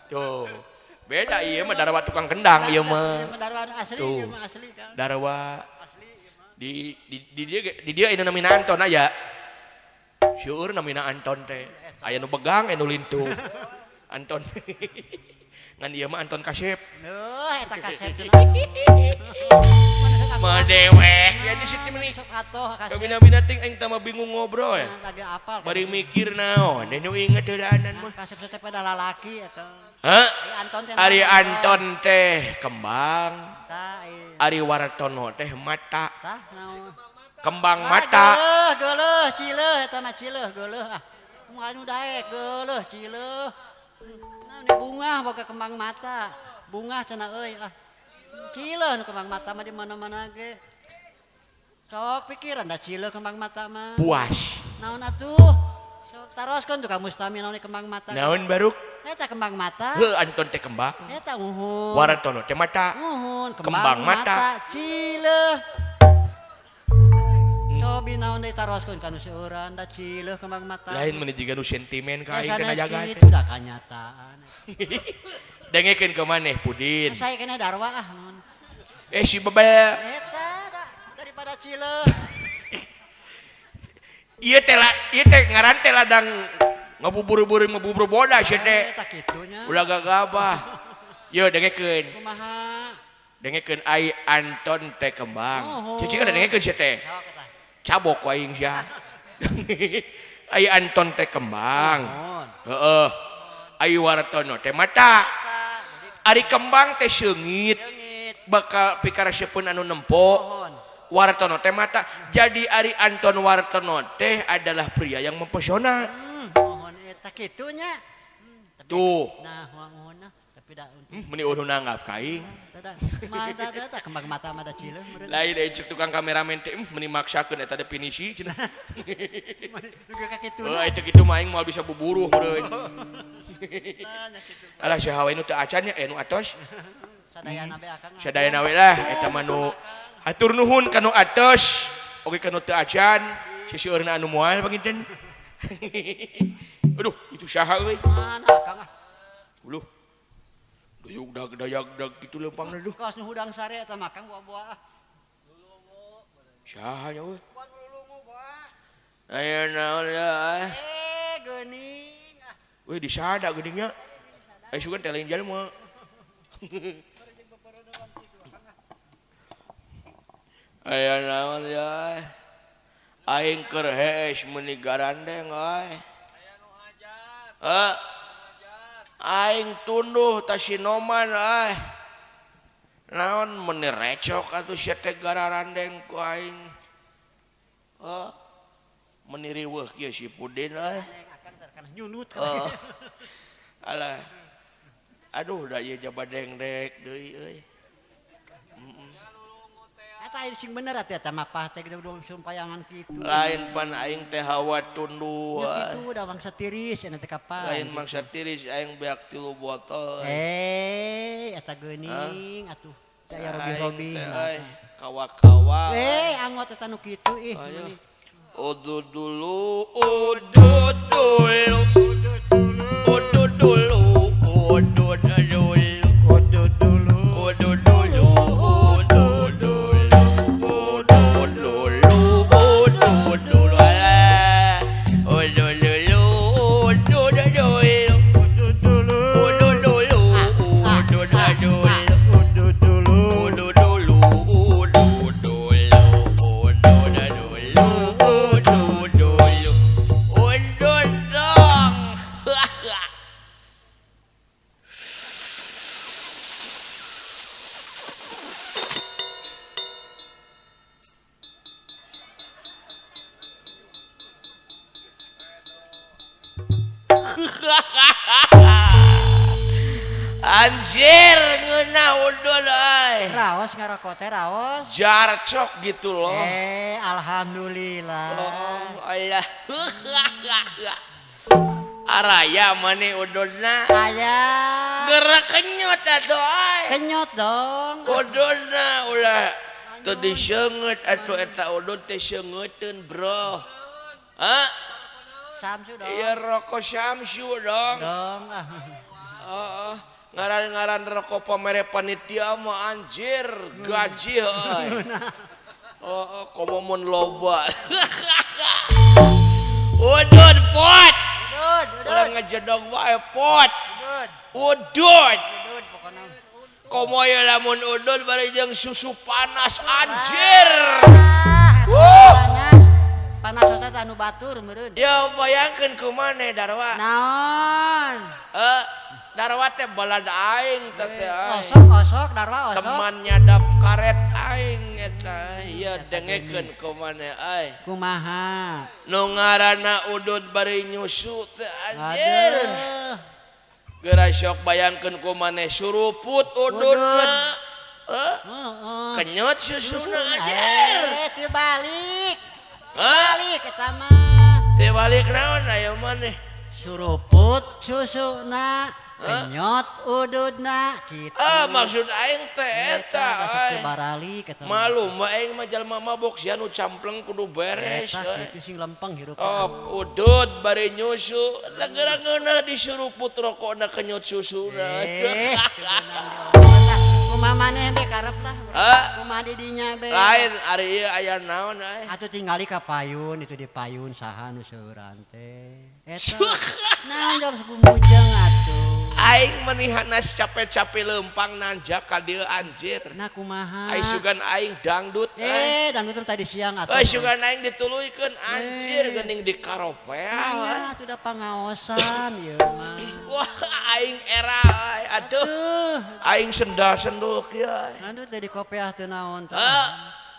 Tuh. Beda ieu mah Darwa tukang kendang ieu mah.
Ieu mah Darwa asli,
Tuh.
ieu mah asli Kang.
Darwa
Asli ieu mah.
di dieu aya namina Anton aya. Seueur namina Anton teh. Aya nu begang, aya nu lintuh. Anton. Ngan ieu mah Anton Kasep.
Duh, eta kasep cenah.
Mah dewek ya di situ meni.
Sok atoh kasep.
Kabina-bina ting aing teh mah bingung ngobrol ya.
Lagi apal.
Bari mikir naon, nu inget heulaanan mah.
Kasep teh pada lalaki eta.
Hah?
Ari Anton teh
Ari
naon?
Anton teh kembang,
Tah, ai.
Ari Wartono teh mata,
Tah naon?
kembang
Ah,
mata.
Geuleuh, geuleuh, cileuh eta mah cileuh, geuleuh ah. Moal nu daek geuleuh, cileuh. Naon ni bunga boga kembang mata. Bunga cenah euy ah. Cileuh nu kembang mata mah di mana-mana ge. Sok pikiran da cileuh kembang mata mah.
Puas.
Naon atuh? Sok taroskeun tuh ka Mustami naon ni kembang mata.
Naon baruk?
Eta kembang mata.
Heuh Anton teh kembang,
Eta uhun.
Wartono teh mata.
Uhun,
Kembang mata.
Cileuh. Cobi naon deui taroskeun ka nu seueuran da cileuh kembang mata.
Lain meni jiga nu sentimen ka aing teh
Sanes
najaga teh.
kitu da kanyataan.
Dengekeun ka maneh Pudin.
Saya kena darwa ah. Mun.
Si bebel.
Eta da daripada cileuh.
Ieu teh ieu teh ngaran teh ladang ngabubur-bubur ngabubur boda sia teh.
Eta kitunya.
Ulah gagabah. Yeuh dengekeun.
Kumaha?
Dengekeun ai Anton teh kembang.
Oh.
Cicing ada dengekeun sia teh.
Sok eta.
Cabok ku aing sia. Ai Anton teh kembang.
Nuhun.
Heeh. Ai Wartono teh mata.
Eta jadi
Ari kembang teh seungit
leungit.
bakal pikarasepeun anu nempo.
Nuhun.
Wartono teh mata. Jadi Ari Anton Wartono teh adalah pria yang mempesona.
Nuhun eta kitunya. Tapi
Tuh.
Nah, nuhun nah, tapi da
Meni eueuh nanggap ka aing.
Eta da mata eta kembang mata mah da cileuh meureun.
Lain deui cek tukang kameramen teh meni maksakeun eta definisi cenah.
Duga ka kitu.
Heuh eta kitu mah aing moal bisa buburuh meureun.
Tah nya kitu.
Alah saha we nu teu acan nya nu atos.
Sadayana be akang.
Sadayana we lah eta mah nu hatur nuhun ka nu atos oge ka nu teu acan siseueurna anu moal panginten. Aduh, itu saha euy?
Mana akang ah.
Uluh. Dayug dag dayak dag kitu lempangna duh.
Kaos nu hudang sare eta mah kang buah-buah ah.
Saha nya euy?
Buah lulungu buah.
Aya naon ya?
Eh, geuning ah.
Weh disada geuning nya. Eh sugan teh lain jalma. Aya naon ya? Aing keur hees meuni garandeng euy. Heh. Aing tunduh ta sinoman euy. Naon meuni recok atuh sia teh gararandeng ku aing. Heh. Meuni riweuh kieu si Pudin euy.
Akang terkena nyunut.
Oh. Alah. Aduh da ieu jaba dengdek deui euy.
Eta Eta sing bener atuh eta mapah teh kudu sumpayangan kitu.
Lain pan aing teh hawa tunduh.
Ya kitu da mangsa tiris cenah teh kapan.
Lain mangsa tiris aing beak 3 botol.
Eta geuning atuh. Daya robi-robi.
Kawa-kawa.
Angot eta nu kitu ih.
Udud dulu, udud dulu. Udud dulu, udud dulu.
Udud dulu,
udud dulu, udud dulu. Udud dulu, udud dulu. Udud dulu, udud dulu.
Udud dulu,
udud dulu, udud dulu.
Udud dulu,
udud dulu, udud dulu, udud dulu, udud dulu, udud dong. Anjir ngeunah udud euy.
Raos ngarokok teh raos.
Jarcok gitu loh.
Alhamdulillah.
Oh, Allah. Araya maneh ududna.
Aya.
Gerak kenyot atuh euy.
Kenyot dong.
Ududna ulah teu diseungeut atuh eta udud teh seungeuteun, bro. Hah?
Samsu dong.
Iya rokok Samsu dong.
Dong.
Heeh. Ngaran-ngaran rokok pamere panitia mah anjir gaji euy. Heeh, komo mun loba. Udud pot.
Udud, udud.
Ulah ngejedog wae pot.
Udud.
Udud.
Udud pokona.
Komo ye lamun udud bari jeung susu panas anjir.
Panas. Panas osat anu batur meureun.
Ya bayangkeun kumaha Darwa.
Naon?
Darwa teh balad aing teh teh.
Osok osok Darwa osok.
Teman nyadap karet aing eta. Ieu dengekeun kumaha euy.
Kumaha?
Nu ngaranna udud bari nyusu teh anjir. Geura sok bayangkeun kumaha suruput ududna. Heeh. Kenyot susuna anjir.
Teu balik. Balik eta mah.
Teu balik naon aya maneh?
Suruput susuna. Kenyot ududna kitu.
Maksud aing teh eta euy.
Barali eta.
Malu mah aing mah jalma mabok sia nu campleng kudu beres
euy. Eta kitu sing lempeng hirup.
Oh, udud bari nyusu eta geura ngeunah disuruput rokokna kenyot susuna.
Kumaha maneh be karep lah. Kumaha di dinya be.
Lain ari ieu aya naon euy.
Atuh tingali ka payun itu di payun saha nu seueuran teh. Eta. Naon jol bumujeng atuh.
Aing menihanas capek-capek lempang nanjak ka dieu anjir.
Nah kumaha?
Ai sugan aing dangdut.
Dangdut tadi siang atuh.
Sugan aing dituluykeun anjir geuning di karopea.
Nya atuh da pangaosan ieu mah.
Wah aing era euy aduh. Aing sendal-sendul kieu.
Aduh teh di kopeah teu naon teh.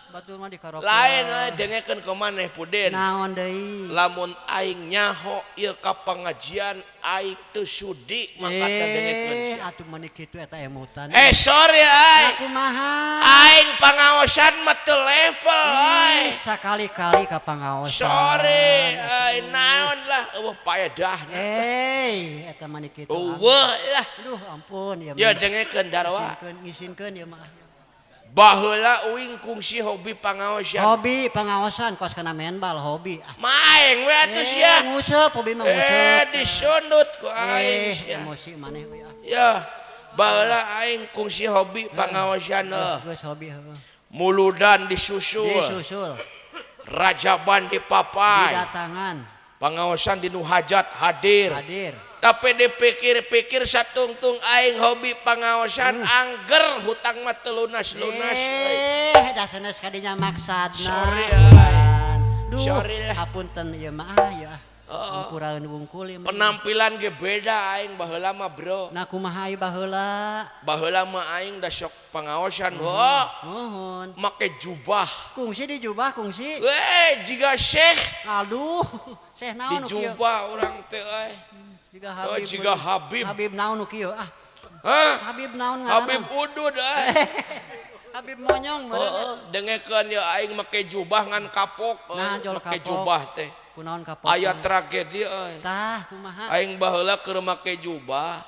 Batur mah di karopea.
Lain euy dengekeun ka maneh Pudin.
Naon deui?
Lamun aing nyaho ieu ka pangajian aing teu sudi mangkat dengekeun sia.
Atuh meuni kitu eta emutan.
Sorry euy.
Kumaha?
Aing pangaosan mah teu level euy.
Sakali-kali ka pangaosan.
Sorry euy naon lah eueuh paedahna.
Eta mah kitu.
Eueuh lah.
Aduh ampun ieu mah.
Ya dengekeun Darwa.
Ngisinkeun ieu mah.
Baheula uing kungsi hobi pangaosan.
Hobi pangaosan kos kana main bal hobi.
Maeng we atuh sia.
Nguseup hobi mah nguseup.
Disundut ku aing sia.
Emosi maneh we ah.
Ya, baheula aing kungsi hobi pangaosan heuh.
Geus hobi heuh.
Muludan disusul.
Disusul.
Rajaban dipapai.
Didatangan.
Pangaosan di nu hajat hadir.
Hadir.
Tapi dipikir-pikir satungtung aing hobi pangaosan angger hutang mah teu lunas-lunas.
Da sanes kadinya maksadna.
Sorry euy.
Duh,
sorry lah.
Hapunten ieu mah ah ya. Wungkuraeun wungkul ieu mah.
Penampilan ge beda aing baheula mah, bro.
Nah kumaha ieu baheula?
Baheula mah aing da sok pangaosan heuh.
Nuhun.
Make jubah.
Kungsi di jubah kungsi.
Jiga syekh.
Aduh, syekh naon nu
Di
kieu?
jubah urang teh euy.
Jiga Habib.
Jiga Habib.
Habib naon nu kieu ah.
Hah?
Habib naon ngaranna?
Habib udud euy.
Habib monyong meureun.
Heeh, dengekeun ye aing make jubah ngan kapok.
Nah, jol
make
kapok.
Jubah teh.
Kunaon kapok?
Aya tragedi euy.
Tah, kumaha?
Aing baheula keur make jubah,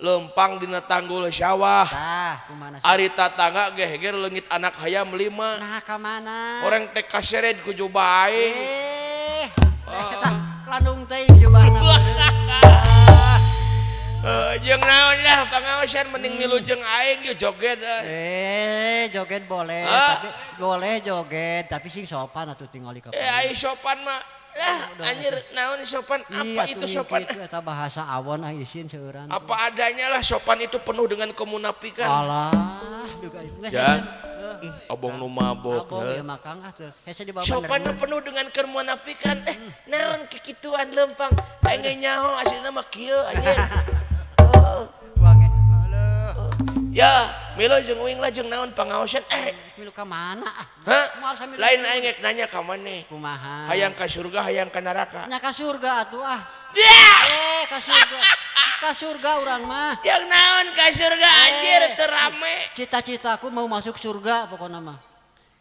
lempang dina tanggul sawah.
Tah, kumaha?
Ari tatangga geger leungit anak hayam 5.
Nah, ka mana?
Orang teh kaseret ku jubah aing.
Eta landung teh jubahna.
Jeung naon lah pangaosan mending milu jeung aing ye joget euy.
Joget boleh, tapi boleh joget, tapi sing sopan atuh tingali ka.
Ai sopan mah lah anjir naon sopan, apa itu sopan?
Itu eta bahasa awon ah isin seueuran.
Apa adanya lah, sopan itu penuh dengan kemunafikan.
Alah, duga
ya. Abong nu mabok.
Abong ieu mah Kang ah teu. Hese dibawa
sopan penuh dengan kemunafikan. Naon kikituan lempang. Aing ge nyaho aslina mah kieu anjir. Ya, milu jeung uing lah jeung naon pangaosan
milu ka mana ah?
Hah? Lain aing rek nanya ka maneh.
Kumaha?
Hayang ka surga, hayang ka neraka?
Nya ka surga atuh ah.
Yeah!
Ka surga. Ka surga urang mah.
Jeung naon ka surga anjir teu rame.
Cita-citaku mau masuk surga pokona mah.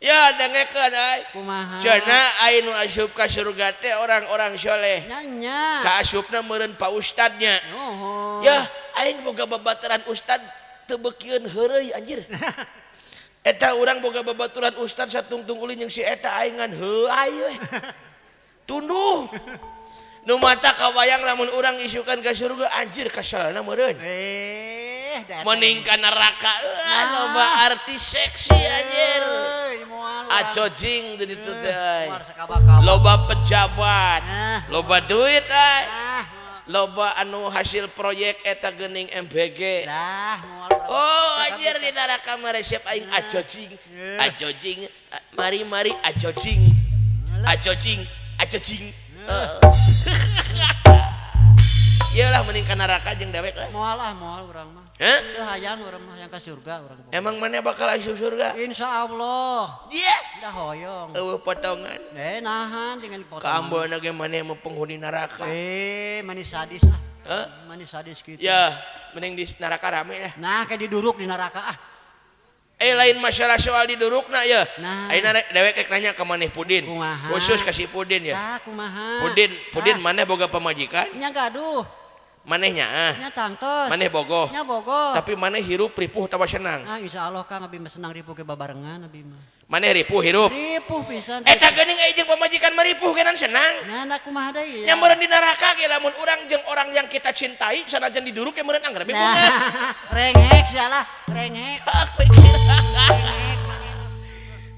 Ya dengekeun ai.
Kumaha?
Cenah ai nu asup ka surga teh orang-orang soleh.
Nya nya.
Ka asupna meureun pa ustadnya.
Nuhun.
Ya, aing boga babaturan ustad teu beukieun heureuy anjir. Eta urang boga babaturan ustad satungtung ulin jeung si eta aing ngan heuay we. Tunduh. Nu mata kabayang lamun urang isukan ka surga anjir kasalna meureun. Mending ka neraka loba artis seksi anjir. Acojing di ditu teh. Loba pejabat, loba duit euy. Loba anu hasil proyek eta geuning MBG. Oh anjir di neraka mah resep aing acojing. Acojing, mari-mari acojing. Acojing, acojing. Iyalah mending ka neraka jeung dewek lah.
Moal ah, moal urang mah.
Heh?
Teu hayang urang mah hayang ka surga urang.
Emang maneh bakal asup surga?
Insyaallah.
Iya.
Da hoyong.
Eueuh potongan.
Nahan dengan potongan.
Kaambeuna ge maneh mah penghuni neraka.
Manis sadis ah.
Heh?
Manis sadis kitu.
Ya, mending di neraka rame lah.
Nah, kayak diduruk di neraka ah.
Lain masalah soal didurukna ya.
Nah.
Ayeuna dewek rek nanya ka maneh Pudin.
Kumaha?
Khusus ka si Pudin ya.
Tah, kumaha?
Pudin, Pudin maneh boga pamajikan?
Nya gaduh.
Maneh nyaah.
Nya tangtos.
Maneh bogoh.
Nya bogoh.
Tapi maneh hirup ripuh tawa senang.
Ah, insyaallah Kang abi mah senang ripuh ke babarengan abi mah.
Maneh ripuh hirup.
Ripuh pisan.
Eta geuning ai jeung pamajikan mah ripuh genan senang.
Nah, nah kumaha deui?
Nya meureun di neraka ge lamun urang jeung orang yang kita cintai sanajan diduruk ge meureun anggar bebunga.
Rengek sialah, rengek.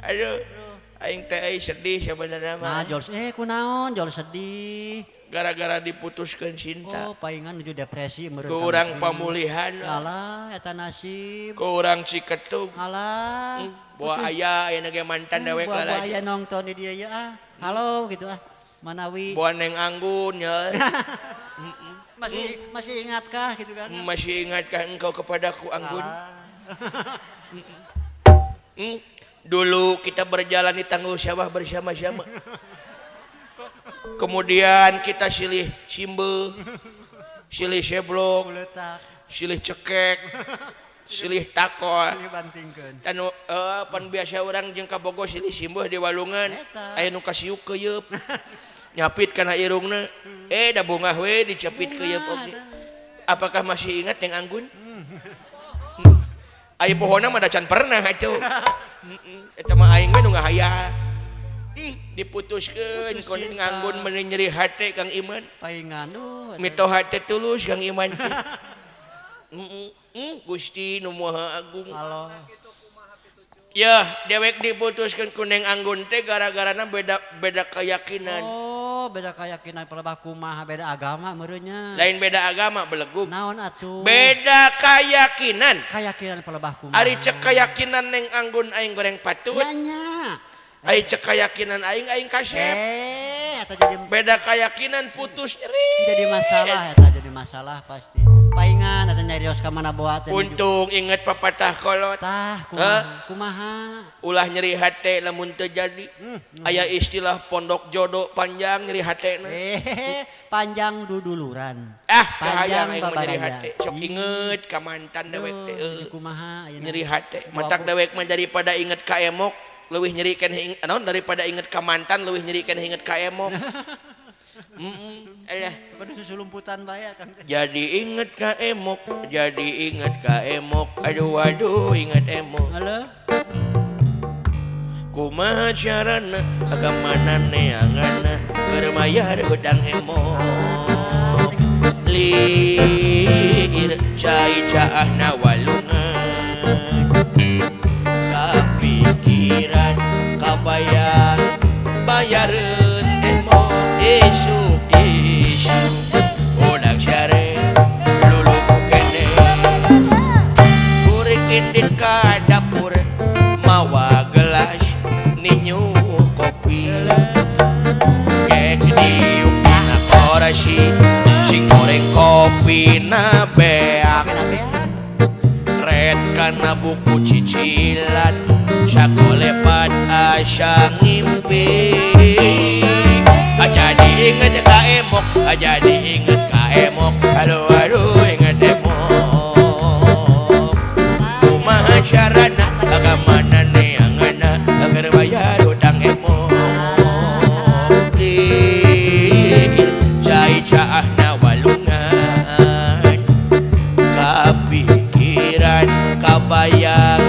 Aduh, aing teh euy sedih sebenarnya mah.
Nah, jol kunaon jol sedih.
Gara-gara diputuskeun cinta.
Oh, paingan nuju depresi meureun.
Ku urang pamulihan.
Alah, eta nasib.
Ku urang Ciketug.
Alah.
Boa aya ayeuna ge mantan dewek
lah.
Boa
aya nongton di dieu ya ah. Halo gitu ah. Manawi.
Boa Neng Anggun ya.
Masih ingatkah gitu kan?
Masih ingatkah engkau kepadaku Anggun? Dulu kita berjalan di tanggul sawah bersama-sama. Kemudian kita silih simbe, silih seblok, silih cekek, silih takol. Tanu pan biasa orang jeung ka Bogor silih simbeuh di walungan, aya nu kasiuk keuyeup. Nyapit kana irungna, da bungah we dicepit keuyeup oge. Apakah masih ingat yang Anggun? Aya pohona mah da can pernah atuh. Eta mah aing we nu ngahaya. Diputuskeun ku Anggun meni nyeri hate Kang Iman.
Paingan duh.
Mitoha teh tulus Kang Iman teh. Gusti nu Maha Agung.
Halo.
Ya, dewek diputuskeun ku Neng Anggun teh gara-garana beda keyakinan.
Oh, beda keyakinan pelebah kumaha beda agama meureunnya.
Lain beda agama belegug.
Naon atuh?
Beda keyakinan.
Keyakinan pelebah kumaha.
Ari cek keyakinan Neng Anggun aing goreng patut.
Nya nya.
Aing cek keyakinan aing aing kasep.
Eta jadi
beda keyakinan putus nyeri.
Jadi masalah eta jadi masalah pasti. Paingan eta nyarios ka mana boa teh.
Untung inget papatah kolot.
Tah kumaha?
Ulah nyeri hate lamun teu jadi. Aya istilah pondok jodoh panjang nyeri hatena.
Panjang duduluran.
Ah,
panjang
hayang aing mah nyeri
babaraya.
hate. Sok inget ka mantan dewek teh.
Kumaha ayeuna?
Nyeri hate. Matak dewek mah daripada inget ka emok, leuwih nyeri keneh naon daripada inget ka mantan leuwih nyeri keneh inget ka emok. Alah.
Kudu susu lumputan bae Kang.
Jadi inget ka emok, jadi inget ka emok. Aduh aduh inget emok.
Halo.
Kumaha carana agamana neanganna keur mayar hutang emok. Lir cai caahna walungan. Kapikiran kabayang bayareun emok. Isuk isuk udang syare luluh kene. Kuring indit ka dapur mawa gelas ninyu kopi. Gek diuk dina korasi sing goreng kopi na beak. Red kana buku cicilan sakolepat asa ngimpi. Jadi inget ka emok, jadi inget ka emok. Aduh aduh inget emok. Kumaha carana agamana neanganna agar bayar hutang emok. Lir cai caahna walungan. Kapikiran kabayang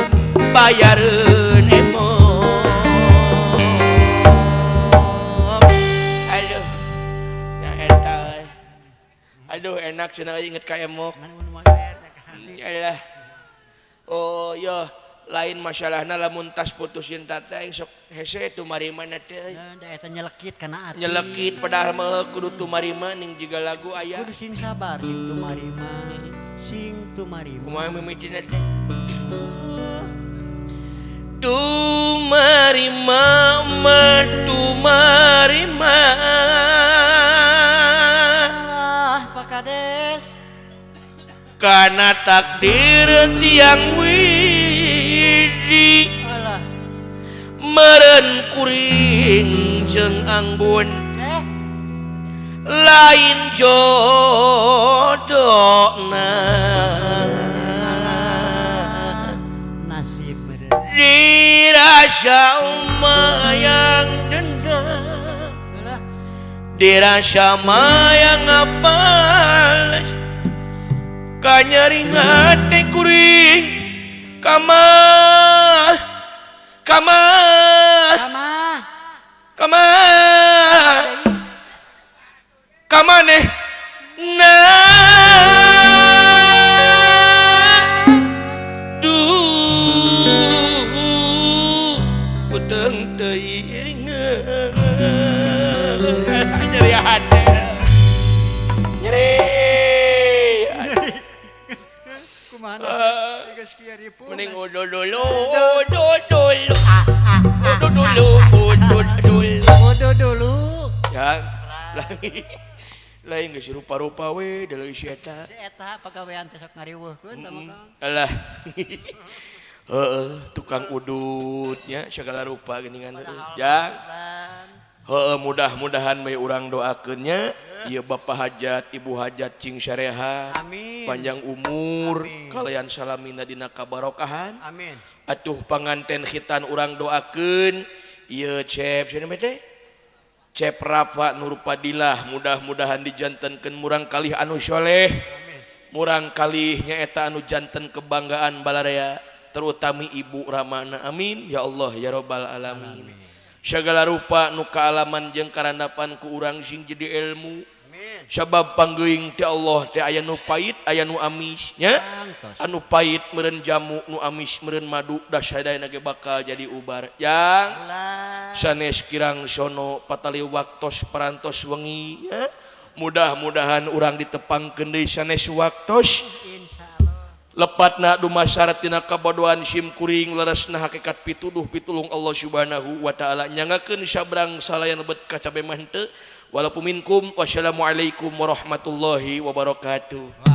bayareun emok. Aduh, ya eta euy. Aduh enak cenah inget ka emok. Alah. Oh yo lain masalahna lamun tas putus cinta teh aing sok hese tumarima teh euy.
Da eta nyelekit kana ati.
Nyelekit padahal mah kudu tumarima ning jiga lagu aya.
Kudu sing sabar sing tumarima. Sing tumarima.
Kumaha mimitina teh? Tumarima mah tumarima.
Alah Pak Kades.
Kana takdir tiang widi.
Alah.
Meren kuring jeung anggun. Lain jodona.
Nasib meren.
Dirasa mayang dendam. Dirasa mayang apales. Kanyari hate kuring. Kama kama
kama
kama kamane na duh puteng teuing nyeri hate nyeri
kumaha geus kieu ripuh
mending udah dulu udah dulu udah dulu udah dulu
udah dulu
ya lain lain geus rupa-rupa we da leuwih si eta.
Si eta pagawean teh sok ngariweuhkeun tah mah Kang.
Alah. Heeh, tukang udutnya segala rupa geuningan heueuh. Jang. Heeh, mudah-mudahan we urang doakeun nya ieu Bapak Hajat, Ibu Hajat cing sarehat.
Amin.
Panjang umur,
amin.
Kalayan salamina dina kabarokahan.
Amin.
Atuh panganten khitan urang doakeun ieu cep cenah teh. Cep Rafa Nur Padilah mudah-mudahan dijantenkeun murang kalih anu soleh, murang kalih nyaeta anu janten kebanggaan balarea, terutami Ibu Ramana. Amin ya Allah ya robbal alamin. Segala rupa nu kaalaman jeung karandapan ku urang sing jadi ilmu. Sabab panggeuing ti Allah teh aya nu pait aya nu amis nya. Anu pait meureun jamu, nu amis meureun madu, da sadayana ge bakal jadi ubar. Yang sanes kirang sono patali waktos parantos wengi nya. Mudah-mudahan urang ditepangkeun deui sanes waktos. Lepatna dumasar tina kabodohan sim kuring leresna hakikat pituduh pitulung Allah Subhanahu wa taala nyangakeun sabrang salayan lebet ka cabe mah henteu. Walaupun minkum wassalamualaikum warahmatullahi wabarakatuh.